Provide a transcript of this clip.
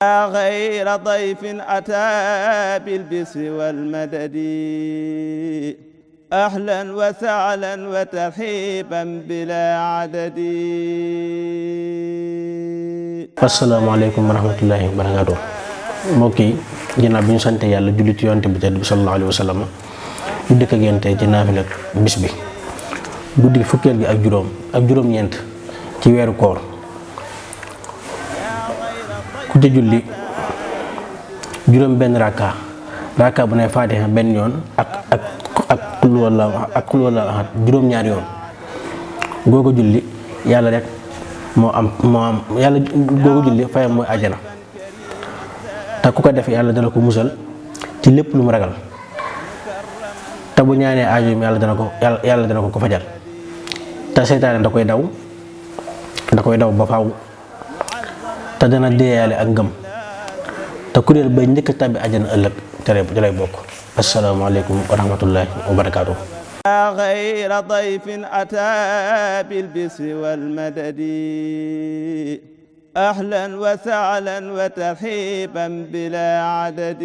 غير ضيف أتى بالبسر والمدد أهلا وسهلا وترحيبا بلا عدد. asalaamaaleykum wa rahmatullahi wa barakaatu. mbokk yi ginnaaw bi ñu sante yàlla julli ci yonent bi tedd bi sallallahu alayhi wa sallam ñu dëkk ak yéen tey ci naafila bis bi guddi fukkeel gi ak juróom-ñeent ci weeru koor ku ci julli juróom benn rakka bu ne faatiha benn yoon ak qul huwallahu ahad juróom-ñaari yoon googu julli yàlla rek moo am yàlla googu julli fayam mooy àjjana te ku ko def yàlla dana ko musal ci lépp lu mu ragal te bu ñaanee aajo yi yàlla dana ko ko fajal te seytaane da koy daw ba faaw te dana deeyaale ak ngëm te kuréel bay njëkk a tàbbi àjjana ëllëg te lay bokk. asalaamaaleykum wa rahmatullahi wa barakaatuh. غير ضيف أتى بالبسر والمدد أهلا وسهلا وترحيبا بلا عدد.